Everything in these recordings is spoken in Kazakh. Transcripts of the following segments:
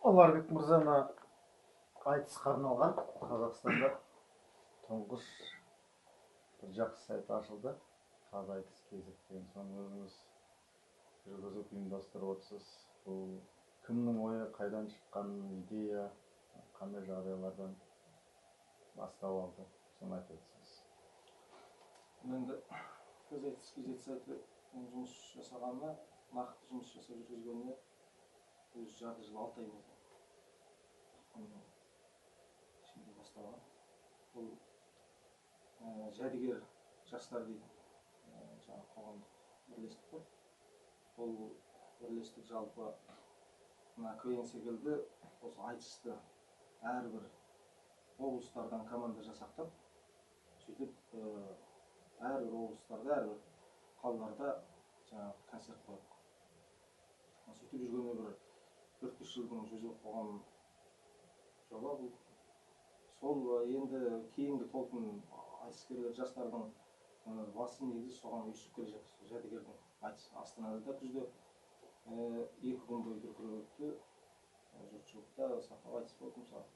Ұларбек мырзаны айтысқа арналған Қазақстанда тұңғыш бір жақсы сайт ашылды. Қазайтыс kz деген. Соны өзіңіз жүргізіп, ұйымдастырып отырсыз. Бұл кімнің ойы, қайдан шыққан идея, қандай жағдайлардан бастау алды, соны айтып өтсеңіз. Енді Қазайтыс kz сайты жұмыс жасағанына, нақты жұмыс жасап жүргізгеніне өзі жарты жыл 6 ай болды. Ақпанның ішінде басталған. Бұл Жәдігер жастар дейтін жаңағы қоғамдық бірлестік бар. Бұл бірлестік жалпы мына КВН секілді осы айтысты әрбір облыстардан команда жасақтап, сөйтіп әрбір облыстарда, әрбір қалаларда жаңағы концерт қояды. Сөйтіп жүргеніне бір 4-5 жылдың жүзі қоғам жоба бұл. Сол енді кейінгі толқын айтыскерлер жастардың басы негізі соған ұйысып келе жатыр. Сол Жәдігердің айтысы Астанада да күзде 2 күн бойы дүркіреп өтті. Жұртшылықта сахналық айтыс болды мысалы.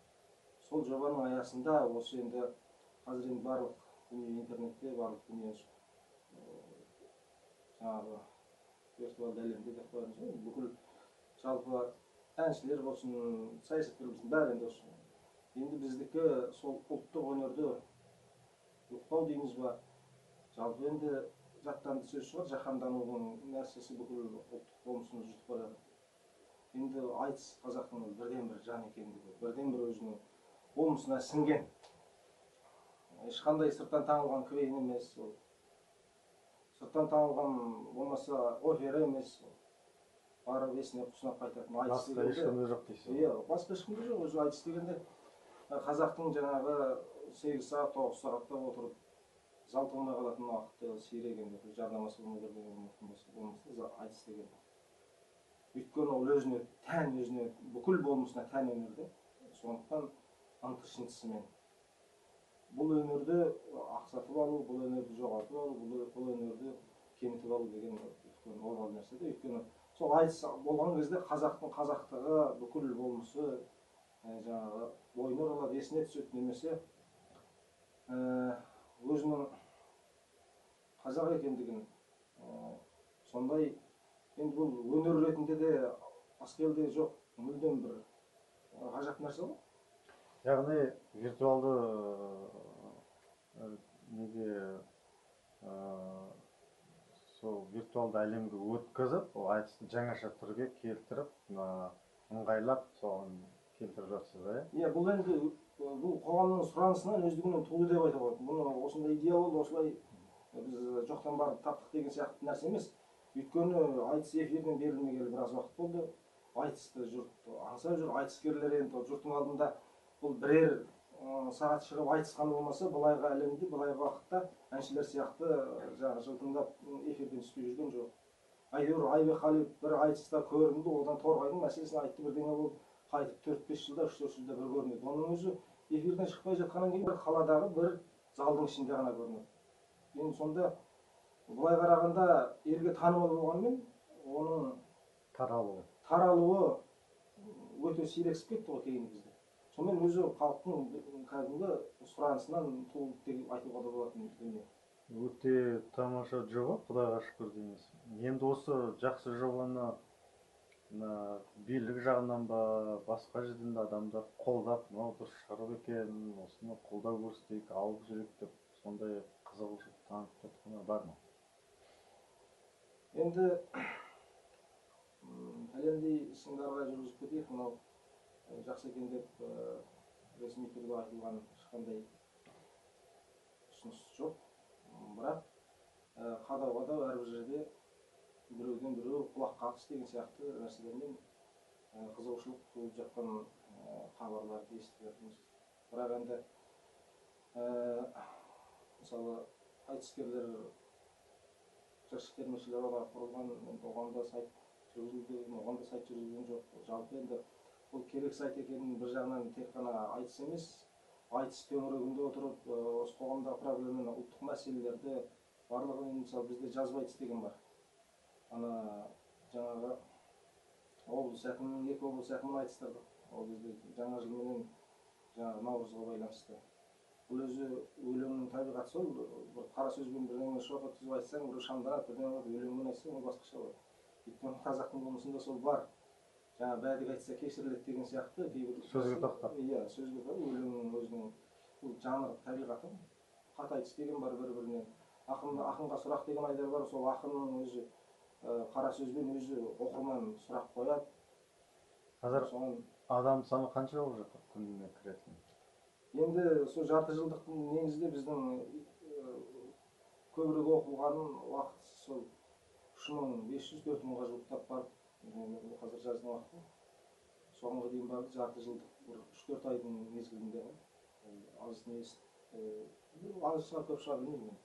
Сол жобаның аясында осы енді қазір енді барлық дүние интернетте, барлық дүние жаңағы виртуалды әлемде деп қоямыз ғой. Бүкіл жалпы әншілер болсын, саясаткер болсын, бәрі енді осы. Енді біздікі сол ұлттық өнерді ұлықтау дейміз ба? Жалпы енді жаттанды сөз шығар, жаһанданудың нәрсесі бүкіл ұлттық болмысымызды жұтып бара жатыр. Енді айтыс қазақтың бірден-бір жан екендігі, бірден-бір өзінің болмысына сіңген. Ешқандай сырттан таңылған КВН емес ол. Сырттан таңылған болмаса опера емес ол. Барып есіне құсына қайтатын айтыс Басқа дегенде ешкімде жоқ дейсіз. Иә, басқа ешкімде жоқ. Өзі айтыс дегенде қазақтың жаңағы 8 сағат, 9 сағатта отырып зал толмай қалатын уақыты сирек енді, бір жарнамасы болмай бермеген болмаса айтыс деген. Өйткені ол өзіне тән, өзіне бүкіл болмысына тән өнер де. Сондықтан ынты-шынтысымен бұл өнерді ақсатып алу, бұл өнерді жоғалтып алу, бұл өнерді кемітіп алу деген үлкен обал нәрсе де. Өйткені сол айтыс болған кезде қазақтың қазақтығы, бүкіл болмысы жаңағы бойына оралады, есіне түседі, немесе өзінің қазақ екендігін, сондай енді бұл өнер ретінде де басқа елде жоқ, мүлдем бір ғажап нәрсе ғой. Яғни виртуалды неге сол виртуалды әлемге өткізіп, ол айтысты жаңаша түрге келтіріп, ыңғайлап соған келтіріп жатсыз да, иә? Иә, бұл енді бұл қоғамның сұранысынан өздігінен туды деп айтуға болады. Бұны осындай идея болды, осылай біз жоқтан барып таптық деген сияқты нәрсе емес. Өйткені айтыс эфирден берілмегелі біраз уақыт болды. Айтысты жұрт аңсап жүр, айтыскерлер енді жұрттың алдында бұл бірер сағат шығып айтысқаны болмаса, былайғы әлемде, былайғы уақытта әншілер сияқты жаңағы жылтыңдап эфирден түспей жүрген жоқ. Әйтеуір Айбек Қалиев бір айтыста көрінді, одан Торғайдың мәселесін айтты, бірдеңе болып қайтып 4-5 жылда, 3-4 жылда бір көрінеді. Оның өзі эфирден шықпай жатқаннан кейін бір қаладағы бір залдың ішінде ғана көрінеді. Енді сонда былай қарағанда елге танымал болғанмен оның таралуы өте сирексіп кетті ғой кейін бізде. Сонымен өзі халықтың кәдімгі сұранысынан туылды деп айтуға да болатын дүние. Өте тамаша жоба, Құдайға шүкір дейміз. Енді осы жақсы жобаны мына билік жағынан ба, басқа жерден де адамдар қолдап, мынау дұрыс шаруа екен, осыны қолдау көрсетейік, алып жүрейік деп сондай қызығушылық танытып жатқандар бар ма? Енді пәлендей сындарға жүргізіп кетейік, мынау жақсы екен деп ресми түрде айтылған ешқандай ұсыныс жоқ. Бірақ қадау-қадау әрбір жерде біреуден біреу құлақ қағыс деген сияқты нәрселермен қызығушылық туып жатқан хабарларды естіп жатырмыз. Бірақ енді мысалы айтыскерлер, жас термешілер одағы құрылған, енді оған да сайт жүргізілді, оған да сайт жүргізілген жоқ. Жалпы енді бұл керек сайт екенін бір жағынан тек қана айтыс емес, айтыс төңірегінде отырып, осы қоғамдағы проблеманы, ұлттық мәселелерді барлығын енді мысалы бізде жазба айтыс деген бар. Ана жаңағы облыс әкімінің, екі облыс әкімін айтыстырдық. Ол кезде жаңа жыл менен жаңағы наурызға байланысты. Бұл өзі өлеңнің табиғаты сол, бір қара сөзбен бірдеңе шоқ еткізіп айтсаң, біреу шамданады, бірдеңе болады, өлеңмен айтсаң ол басқаша болады. Өйткені қазақтың болмысында сол бар. Жаңа бәдік айтса кешіріледі деген сияқты кейбір сөзге тоқтап. Иә, сөзге тоқтап, өлеңнің өзінің бұл жанр табиғаты. Хат айтыс деген бар бір-бірінен. Ақынға сұрақ деген айдар бар, сол ақынның өзі қара сөзбен өзі оқырман сұрақ қояды. Қазір соған адам саны қанша болып жатыр күніне кіретін? Енді сол жарты жылдықтың негізінде біздің көбірек оқылған уақыт сол 3500-4000 мыңға жуықтап барып, қазір жаздың уақыты. Соңғы дейін барды жарты жылдық бір 3-4 айдың мезгілінде ғой. Аз не, аз шығар, көп шығар білмеймін.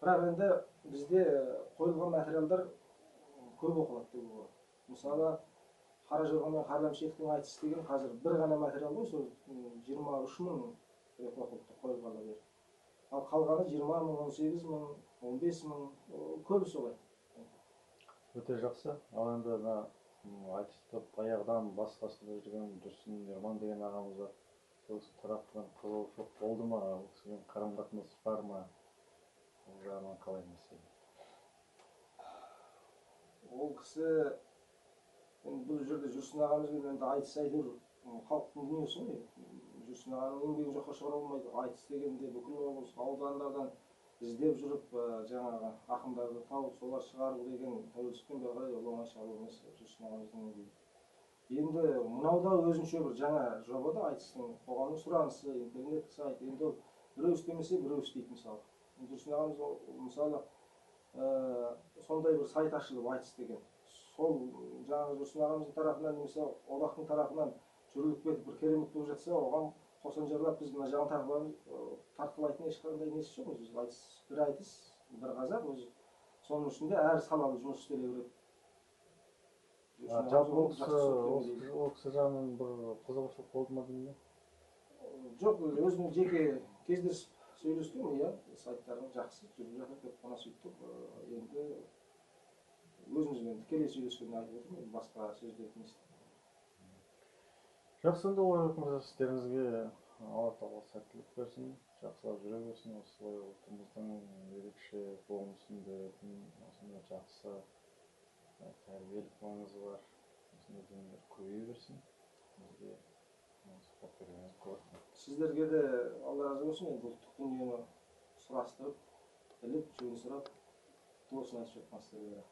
Бірақ енді бізде қойылған материалдар көп оқылады деуге болады. Мысалы, Қара жорға мен Харлам Шейхтің айтысы деген қазір бір ғана материал ғой, сол 23 мың рет оқылыпты қойылғалы бері. Ал қалғаны 20 мың, 18 мың, 15 мың, көбі солай. Өте жақсы. Ал енді мына айтысты баяғыдан бас қасында жүрген Жүрсін Ерман деген ағамыз бар. Сол кісі тарапынан қызығушылық болды ма? Ол кісімен қарым қатынас бар ма? Ол жағынан қалай мәселе? Ол кісі енді бұл жерде Жүрсін ағамызбен енді айтыс әйтеуір халықтың дүниесі ғой. Жүрсін ағаның еңбегін жоққа шығаруға болмайды. Айтыс дегенде бүкіл облыс, аудандардан іздеп жүріп, жаңағы ақындарды тауып, солар шығару деген тәуелсіздіктен бері қарай ол оңай шаруа емес Жүрсін ағамыздың еңбегі. Енді мынау да өзінше бір жаңа жоба да, айтыстың қоғамның сұранысы, интернет сайт. Енді ол біреу істемесе, біреу істейді мысалы. Жүрсін ағамыз мысалы, сондай бір сайт ашылып айтыс деген. Сол жаңағы Жүрсін ағамыздың тарапынан немесе одақтың тарапынан жүріліп кетіп бір керемет болып жатса, оған қосанжарлап біз мына жағын тартқылайтын ешқандай несі жоқ. Өзі айтыс, бір айтыс, бір қазақ өзі. Соның ішінде әр салалы жұмыс істеле береді. Жалпы ол кісі жағынан бір қызығушылық болды ма деймін бе? Жоқ, өзім жеке кездесіп сөйлескенмін, иә, сайттарың жақсы жүріп жатыр деп қана сөйттік. Енді өзімізбен тікелей сөйлескенде айтып отырмын, енді басқа сөздерді не істеймін. Жақсы, енді Ойбек мырза, сіздеріңізге Алла тағала сәттілік берсін, жақсылап жүре берсін, осылай ұлтымыздың ерекше болмысын беретін осындай жақсы тәрбиелік маңызы бар осындай дүниелер көбейе берсін. Бізге сұхбат бергеніңізге көп рахмет. Сіздерге де Алла разы болсын, енді ұлттық дүниені сұрастырып, біліп, жөн сұрап, тосын айтып жатқан сіздерге рахмет.